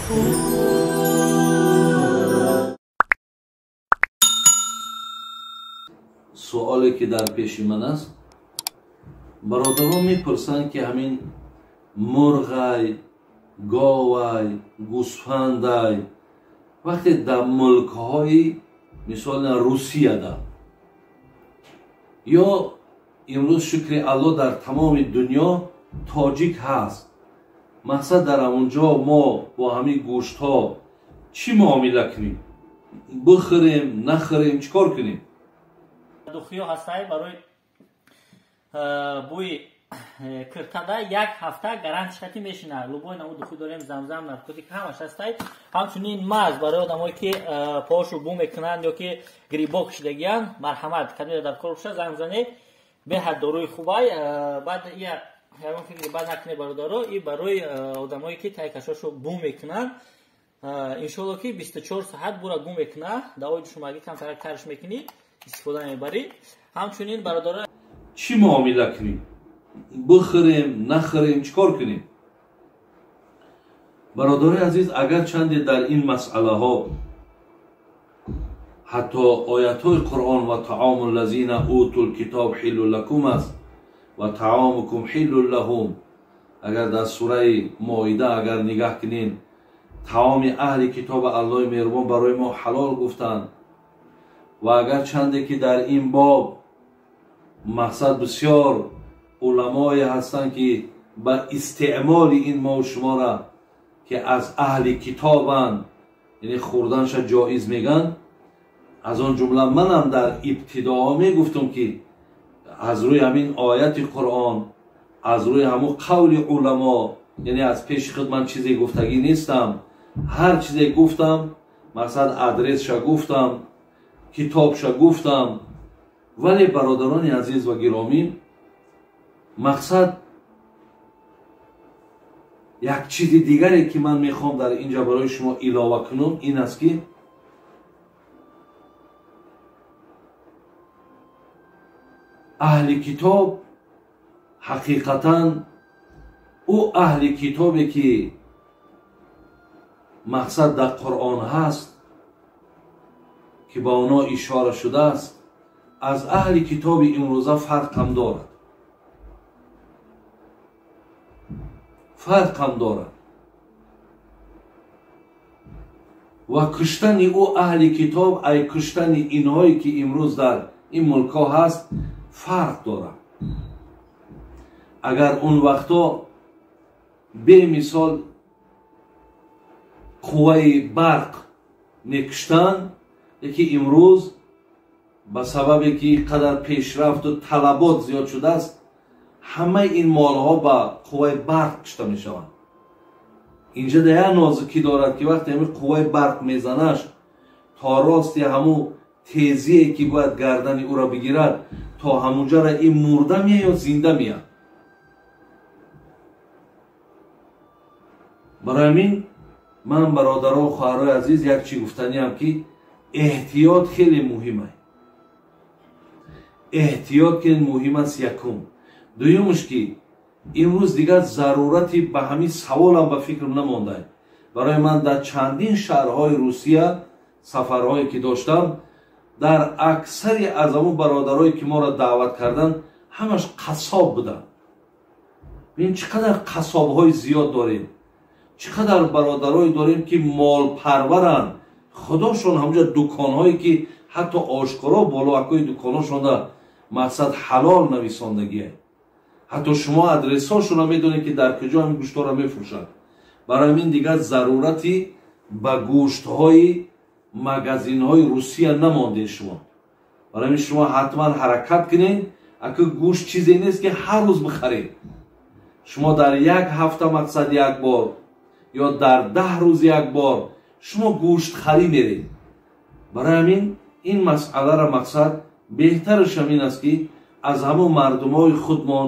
Суоле ки дар пеши ман аст, бародарон мепурсанд, ки ҳамин мурғай, говай, гӯсфандай вақте дар мулкҳои мисол Русияда ё имрӯз, шукри Алло, дар тамоми дунё тоҷик ҳаст, мақсад дар ҳамон ҷо мо бо ҳамин гӯштҳо чӣ муомила кунем? Бихӯрем, нахӯрем, чӣ кор кунем? Духиё ҳастай, барои бӯи киртада як ҳафта гарантия хати мешинад. Любой намуд духи дорем, Замзам, наркотик, ҳамаш ҳастай. Ҳамчунин маз барои одамое ки пошу бу мекунанд ё ки грибок шидагиянд, марҳамат, кадоме дар кор боша, занг занед. Беҳад доруи хубай. Баъд я ягон фикри бад накунед, бародаро, и барои одамое ки тайкашошо бу мекунанд, иншолло ки 24 соат бура гум мекунад. Давои душумагӣ камтарак тарш мекунӣ, истифода мебарӣ. Ҳамчунин, бародаро, Чӣ муомила кунем? Бихӯрем, нахӯрем, чӣ кор кунем? Бародарои азиз, агарчанде дар ин масъалаҳо ҳатто оятҳои Қуръон «Ва таому лазина утул китоб ҳиллу лакум» аст ва «таомукум ҳиллу лаҳум», агар дар сураи Моида агар нигаҳ кунем, таоми аҳли китоба Аллоҳи меҳрубон барои мо ҳалол гуфтанд, ва агарчанде ки дар ин боб мақсад бисёр уламое ҳастанд, ки ба истеъмоли ин мову шумора, ки аз аҳли китобанд, яъне хӯрданша ҷоиз мегӯянд, аз он ҷумла манам дар ибтидоҳо мегуфтум, ки аз рӯи ҳамин ояти Қуръон, аз рӯи ҳамун қавли уламо, яъне аз пеши худ ман чизе гуфтагӣ нестам. Ҳар чизе гуфтам, мақсад адресша гуфтам, китобша гуфтам. Вале, бародарони азиз ва гиромӣ, мақсад як чизи дигаре, ки ман мехоҳам дар ин ҷа барои шумо илова кунам, ин аст, ки аҳли китоб ҳақиқатан ӯ аҳли китобе, ки мақсад дар Қуръон ҳаст, ки ба онҳо ишора шудааст, аз аҳли китоби имрӯза фарқам дорад, фарқам дорад. Ва куштани ӯ аҳли китоб ай куштани инҳое, ки имрӯз дар ин мулкҳо ҳаст, фарқ дорад. Агар он вақтҳо бемисол қувваи барқ мекуштанд, леки имрӯз ба сабабе ки ин қадар пешрафту талабот зиёд шудааст, ҳамаи ин молҳо ба қувваи барқ кушта мешаванд. Инҷа да як нозукӣ дорад, ки вақте ҳамин қувваи барқ мезанаш, то рости ҳамун тезие, ки бояд гардани ӯро бигирад, то ҳамунҷара ин мурда меяд ё зинда меяд. Барои ҳамин ман, бародаро, хоҳарои азиз, як чӣ гуфтаниам, ки эҳтиёт хеле муҳим аст, эҳтиёт хеле муҳим аст. Якум. Дуюмш, ки имрӯз дигар зарурати ба ҳамин саволам ба фикрам намонда. Барои ман дар чандин шаҳрҳои Русия сафарҳое ки доштам, дар аксари аз ҳамун бародарое, ки моро даъват карданд, ҳамаш қассоб буданд. Бин, чӣ қадар қассобҳои зиёд дорем, чӣ қадар бародарое дорем, ки молпарваранд. Худошон ҳамҷа дуконҳое, ки ҳатто ошкоро болоакҳои дуконҳошонда мақсад ҳалол нависондагие, ҳатто шумо адресҳошонро медонед, ки дар куҷо ҳамин гӯштҳоро мефурӯшанд. Барои ҳамин дигар зарурати ба гӯштҳои магазинҳои Русия намондед шумо. Барои ҳамин шумо ҳатман ҳаракат кунед. Ака, гӯшт чизе нест, ки ҳар рӯз бихаред. Шумо дар як ҳафта мақсад як бор ё дар 10 рӯз як бор шумо гӯштхарӣ меред. Барои ҳамин ин масъаларо мақсад беҳтараш ҳамин аст, ки аз ҳамон мардумҳои худмон,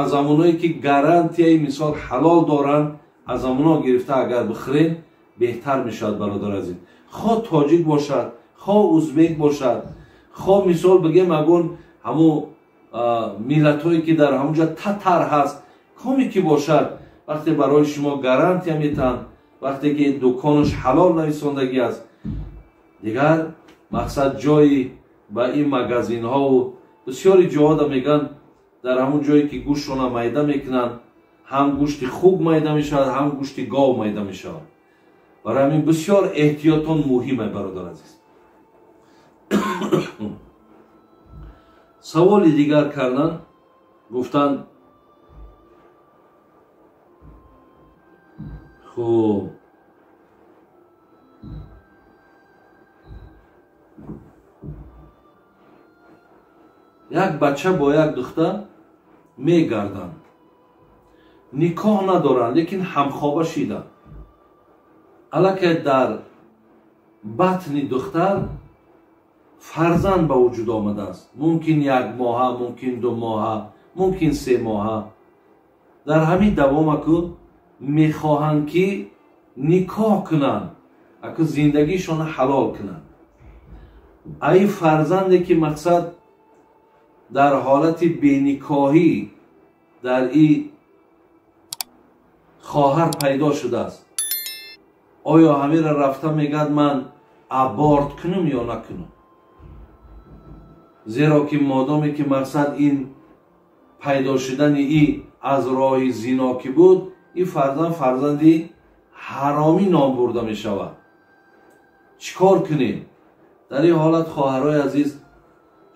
аз ҳамоное, ки гарантияи мисол ҳалол доранд, аз ҳамоно гирифта агар бихӯред, беҳтар мешавад, бародар азиз. Хо тоҷик бошад, хо узбек бошад, хо мисол бигем агон ҳамун миллатҳое, ки дар ҳамунҷа татар ҳаст, коме ки бошад, вақте барои шумо гарантия метаҳанд, Вақте ки дуконаш ҳалол нависондагӣ аст, дигар мақсад ҷои ба ин магазинҳову бисёри ҷоҳода мегӯянд, дар ҳамун ҷое ки гӯштшона майда мекунанд, ҳам гӯшти хук майда мешавад, ҳам гӯшти гов майда мешавад. Барои ҳамин бисёр эҳтиётон муҳим ай, бародар азиз. Саволи дигар кардан, гуфтанд хуб, як бача бо як духтар мегарданд, никоҳ надоранд, лекин ҳамхоба шиданд. Аллакай дар батни духтар фарзанд ба вуҷуд омадааст. Мумкин як моҳа, мумкин 2 моҳа, мумкин 3 моҳа. Дар ҳамин давомаку мехоҳанд ки никоҳ кунанд, аку зиндагишонро ҳалол кунанд. Ай фарзанде ки мақсад дар ҳолати беникоҳӣ дар и хоҳар пайдо шудааст, оё ҳамира рафта мегӯяд ман аборт кунам ё накунам? Зеро ки модоме ки мақсад ин пайдо шудани и аз роҳи зино ки буд, ин фарзанд фарзанди ҳаромӣ ном бурда мешавад. Чӣ кор кунем? Дар ин ҳолат хоҳарҳои азиз,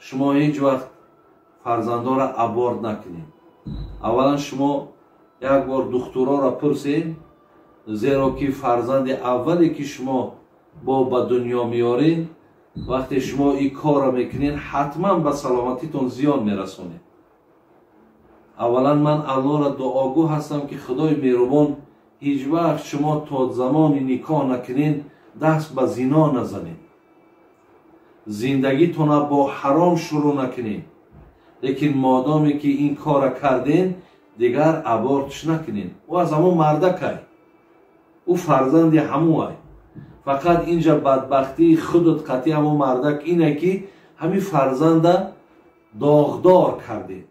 шумо ҳеҷ вақт фарзандонро аборт накунед. Аввалан шумо як бор духтуроро пурсед, зеро ки фарзанди аввале ки шумо бо ба дунё меоред, вақте шумо ин корро мекунед, ҳатман ба саломатитон зиён мерасонед. Аввалан ман Аллоҳро дуогӯ ҳастам ки Худои меҳрубон ҳеҷ вақт шумо то замони никоҳ накунед даст ба зино назанед, зиндагитонро бо ҳаром шурӯъ накунед. Лекин модоме ки ин корро кардем, дигар абортш накунед. Ӯ аз ҳамон мардакай, ӯ фарзанди ҳамӯай. Фақат инҷа бадбахтии худут қатъи ҳамон мардак ине ки ҳамин фарзанда доғдор кардед.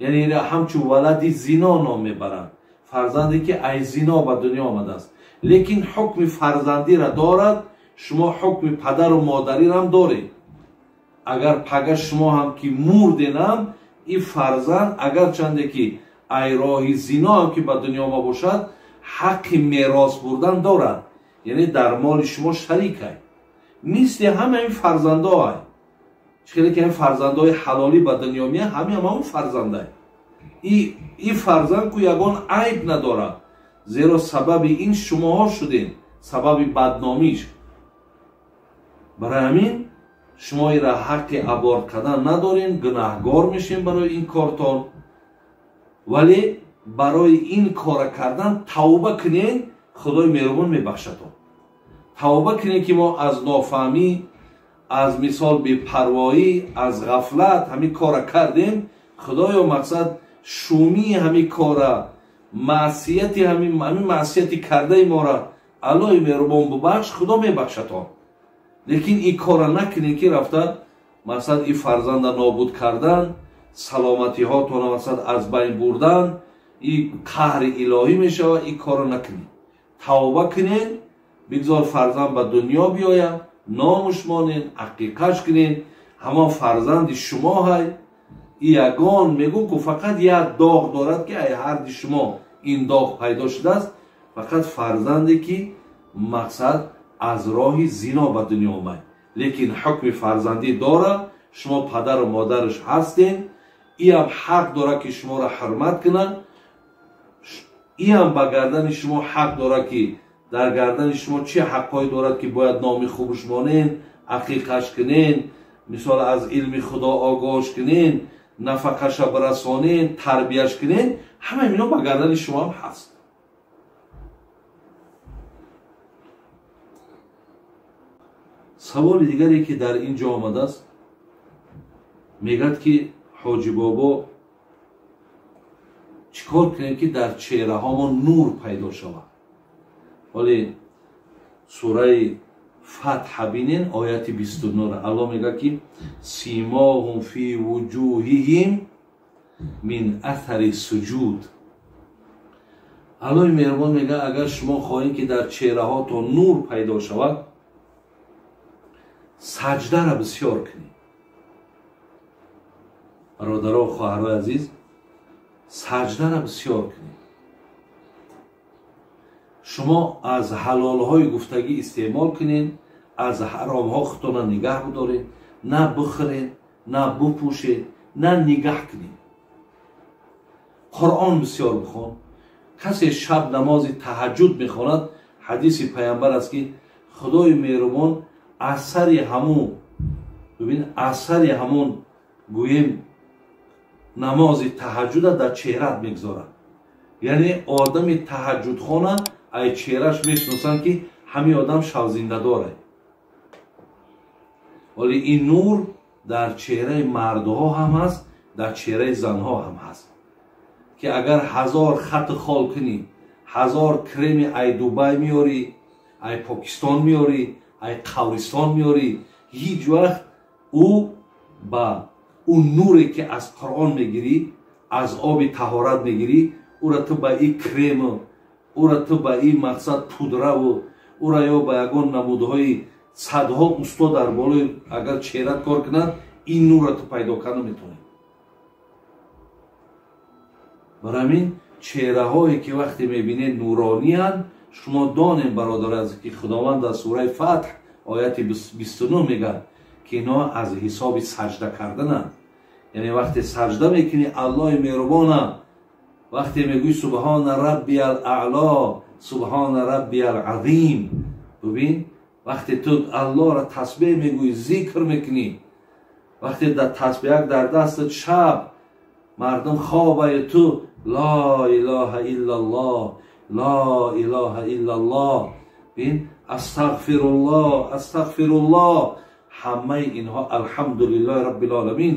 Яъне инро ҳамчун валади зино ном мебаранд, фарзанде ки ай зино ба дунё омадааст, лекин ҳукми фарзандиро дорад. Шумо ҳукми падару модариро ҳам доред. Агар пага шумо ҳам ки мурденам, ин фарзанд агарчанде ки ай роҳи зино ҳам ки ба дунё омада бошад, ҳаққи мерос бурдан дорад. Яъне дар моли шумо шарикай, мисли ҳама ин фарзандоай. Чӣ хеле ки ин фарзандои ҳалолӣ ба дунё меянд, ҳама ҳамон фарзандай. Ин фарзанд ку ягон айб надорад, зеро сабаби ин шумоҳо шудем, сабаби бадномиш. Барои ҳамин шумо ира ҳаққи аборт кардан надорем, гунаҳгор мешем барои ин кортон. Вале барои ин кора кардан тавба кунед, Худои меҳрубон мебахшадтон. Тавба кунед ки мо аз нофаҳмӣ, аз мисол бепарвоӣ, аз ғафлат ҳамин кора кардем. Худоё мақсад шумии ҳамин кора, маъсияти ҳамин маъсияти кардаи мора Аллоҳи меҳрубон бубахш, Худо мебахшадтон. Лекин ин кора накунед ки рафта мақсад ин фарзанда нобуд кардан, саломатиҳотонро мақсад аз байн бурдан, ин қаҳри илоҳӣ мешавад. Ин корро накунед, тавба кунед, бигзор фарзанд ба дунё биёяд, номуш монед, ақиқаш кунед, ҳамон фарзанди шумо ҳай. И ягон мегӯ ку фақат як доғ дорад ки ай ҳарди шумо ин доғ пайдо шудааст, фақат фарзанде ки мақсад аз роҳи зино ба дунё омад, лекин ҳукми фарзандӣ дорад. Шумо падару модараш ҳастед, иам ҳақ дорад ки шуморо ҳурмат кунад, иам ба гардани шумо ҳақ дорад ки дар гардани шумо чӣ ҳақҳое дорад ки бояд номи хубш монед, ақиқаш кунед, мисол аз илми Худо огоҳш кунед, нафақаша бирасонед, тарбияш кунед. Ҳамаи ино ба гардани шумо ҳам ҳаст. Саволи дигаре ки дар ин ҷо омадааст, мегӯяд ки ҳоҷи бобо чӣ кор кунем ки дар чеҳраҳомон нур пайдо шавад? Ҳоле сураи Фатҳа бинен, ояти 29. Аллоҳ мегӯяд ки симоҳум фи вуҷуҳиҳим мин аthари суҷуд. Аллоҳи меҳрубон мегӯяд, агар шумо хоҳед, ки дар чеҳраҳотон нур пайдо шавад, саҷдара бисёр кунед. Бародаро, хоҳарои азиз, саҷдара бисёр кунед. Шумо аз ҳалолҳои гуфтагӣ истеъмол кунед, аз ҳаромҳо худтона нигаҳ бидоред, на бихӯред, на бупӯшед, на нигаҳ кунед. Қуръон бисёр бихон. Касе шаб намози таҳаҷҷуд мехонад, ҳадиси паямбар аст, ки Худои меҳрубон асари ҳамун, бибин, асари ҳамун гӯем намози таҳаҷҷуда дар чеҳрат мегузорад. Яъне одами таҳаҷҷудхона ай чеҳраш мешиносанд, ки ҳамин одам шавзиндадорад. Вале ин нур дар чеҳраи мардҳо ҳам ҳаст, дар чеҳраи занҳо ҳам ҳаст, ки агар 1000 хат хол кунӣ, 1000 креми ай Дубай меорӣ, ай Покистон меорӣ, ай Қавристон меорӣ, ҳеҷ вақт ӯ ба ӯ нуре, ки аз Қуръон мегирӣ, аз оби таҳорат мегирӣ, ӯра ту ба и крему, ӯра ту ба и мақсад пудраву, ӯра ё ба ягон намудҳои садҳо усто дар болои агар чеҳрат кор кунад, ин нурра ту пайдо карда метавонӣ. Барои ҳамин чеҳраҳое, ки вақте мебинед нурониянд, шумо донем, бародари азиз, ки Худованд дар сураи Фатҳ ояти 29 мегӯяд, ки инҳо аз ҳисоби саҷда кардананд. Яъне вақте саҷда мекунӣ Аллоҳи меҳрубона, вақте мегӯӣ субҳона раббиял аъло, субҳона раббиял азим, бибин, вақте ту Аллоҳро тасбеҳ мегӯӣ, зикр мекунӣ, вақте дар тасбеҳак дар дастат шаб мардум хобаю ту ла илаҳа иллаллоҳ, ла илаҳа иллаллоҳ, бин, астағфируллоҳ, астағфируллоҳ, ҳамаи инҳо алҳамдулиллоҳи раббил оламин,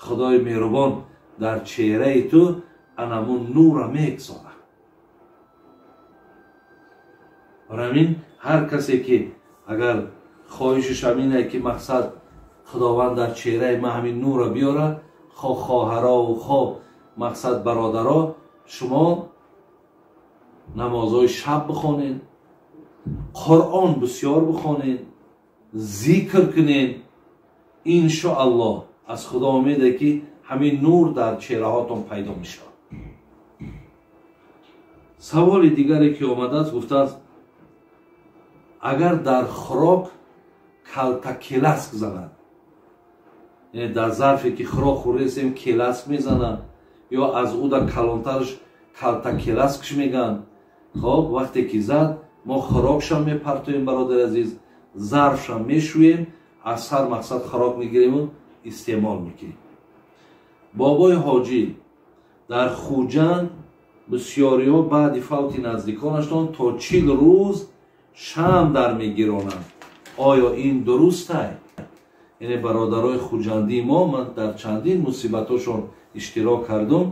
Худои меҳрубон дар чеҳраи ту анамун нурра мегузорад. Барои ҳамин ҳар касе, ки агар хоҳишаш ҳамине, ки мақсад Худованд дар чеҳраи ман ҳамин нурра биёрад, хо хоҳарову хо мақсад бародаро, шумо намозҳои шаб бихонед, Қуръон бисёр бихонед, зикр кунед, иншоаллоҳ аз Худо умеде, ки ҳамин нур дар чеҳраҳотон пайдо мешавад. Саволи дигаре, ки омадааст, гуфтааст, агар дар хӯрок калтакеласк занад, яъне дар зарфе, ки хӯрок хӯрдесем, келаск мезанад, ё аз ӯ дар калонтараш калтакеласкш мегӯянд. Хоб, вақте ки зад, мо хӯрокшам мепартоем, бародари азиз, зарфшам мешӯем, аз сар мақсад хӯрок мегириму истеъмол мекунем. Бобои ҳоҷӣ, дар Хуҷанд бисёриҳо баъди фавти наздиконашон то 40 рӯз шам дар мегиронанд. Оё ин дурустай? Яъне бародарои хуҷандии мо, ман дар чандин мусибатҳошон иштирок кардум,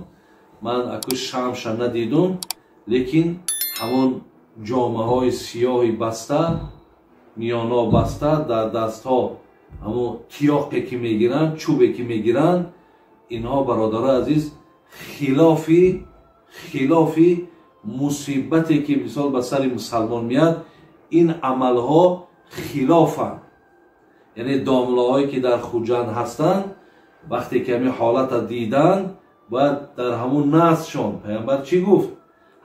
ман аку шамша надидум, лекин ҳамон ҷомаҳои сиёҳи баста, миёно баста, дар дастҳо ҳамон тиёқе, ки мегиранд, чӯбе, ки мегиранд, инҳо, бародарои азиз, хилофи мусибате, ки мисол ба сари мусалмон меяд, ин амалҳо хилофанд. Яъне домлаҳое, ки дар Хуҷанд ҳастанд, вақте ки ҳамин ҳолата диданд, бояд дар ҳамун насшон. Паямбар чӣ гуфт?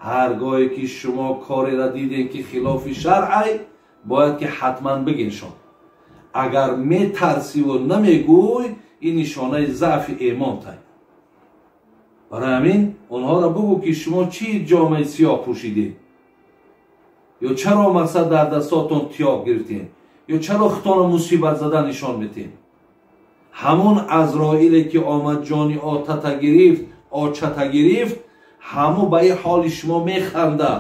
Ҳар гоҳе ки шумо кореро дидем, ки хилофи шаръай, бояд ки ҳатман бигиншон. Агар метарсиву намегӯй, ин нишонаи заъфи эмонтай. Барои ҳамин онҳоро бигӯ, ки шумо чӣ ҷомаи сиёҳ пӯшидед, ё чаро мақсад дар дастотон тиёқ гирифтем, ё чаро худтонро мусибат зада нишон метем. Ҳамон Азроиле, ки омад ҷони отата гирифт, очата гирифт, ҳаму ба ин ҳоли шумо механда.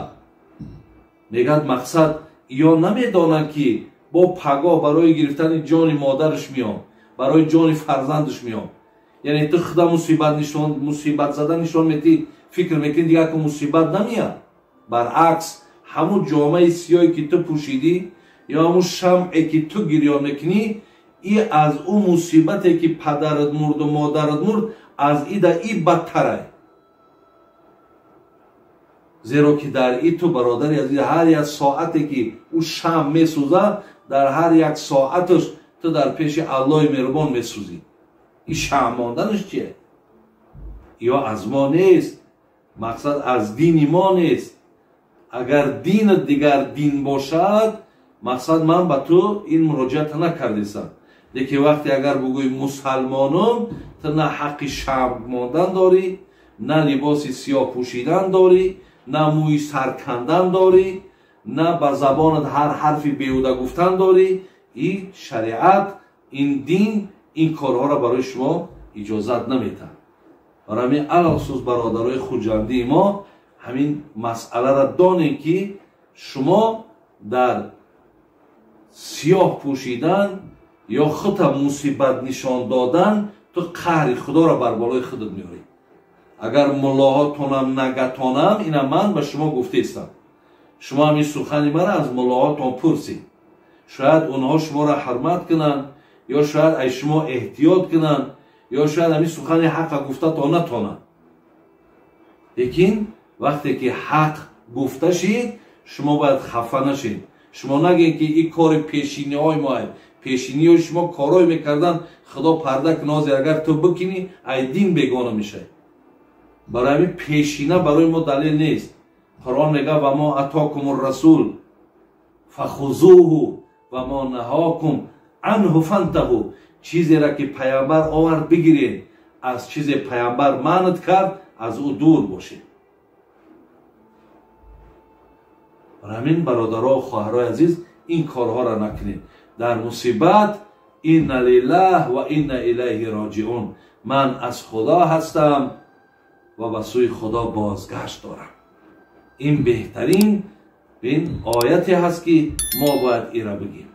Мегӯяд, мақсад ё намедонанд, ки бо пагоҳ барои гирифтани ҷони модараш меом, барои ҷони фарзандаш меом. Яъне ту худа мусибат зада нишон метӣ, фикр мекунӣ дигар ку мусибат намеяд. Баръакс, ҳамун ҷомаи сиёҳе, ки ту пӯшидӣ, ё ҳамун шамъе, ки ту гирён мекунӣ, и аз ӯ мусибате, ки падарат мурду модарат мурд, аз ида и бадтарай. Зеро ки дар и ту бародари азиз ҳар як соате ки ӯ шам месӯзад, дар ҳар як соаташ ту дар пеши Аллоҳи меҳрубон месӯзӣ. Ин шам монданаш чие? Ё аз мо нест, мақсад аз дини мо нест. Агар динат дигар дин бошад, мақсад ман ба ту ин муроҷиата накардесам. Лекин вақте агар бугӯи мусалмонум, ту на ҳаққи шам мондан дорӣ, на либоси сиёҳ пӯшидан дорӣ, на мӯи сар кандан дорӣ, на ба забонат ҳар ҳарфи беҳуда гуфтан дорӣ. Ин шариат, ин дин ин корҳоро барои шумо иҷозат наметаҳад. Барои ҳамин алалхусус бародарои хуҷандии мо ҳамин масъаларо донем, ки шумо дар сиёҳ пӯшидан ё худта мусибат нишон додан ту қаҳри худоро бар болои худат меорӣ. Агар муллоҳотонам нагатонам, ина ман ба шумо гуфтаистам, шумо ҳамин сухани маро аз муллоҳотон пурсед. Шояд онҳо шуморо ҳурмат кунанд, ё шояд аз шумо эҳтиёт кунанд, ё шояд ҳамин сухани ҳаққа гуфта то натонанд. Лекин вақте ки ҳақ гуфта шид, шумо бояд хафа нашед. Шумо нагӯед ки ин кори пешиниҳои мо аст. Пешиниҳои шумо корҳое мекарданд, худо парда кунад, агар ту бикунӣ, ай дин бегона мешавӣ. Барои ҳамин пешина барои мо далел нест. Қуръон мегӯяд: ва мо атокум расул фахузуҳу ва мо наҳокум анҳу фантаҳу. Чизеро ки паямбар овард бигиред, аз чизе паямбар манъ кард аз ӯ дур бошед. Барои ҳамин бародаро ва хоҳарои азиз, ин корҳоро накунед. Дар мусибат инна лиллаҳ ва инна илайҳи роҷиун, ман аз худо ҳастам ва ба сӯи худо бозгашт дорам. Ин беҳтарин ин ояте ҳаст ки мо бояд ира бигем.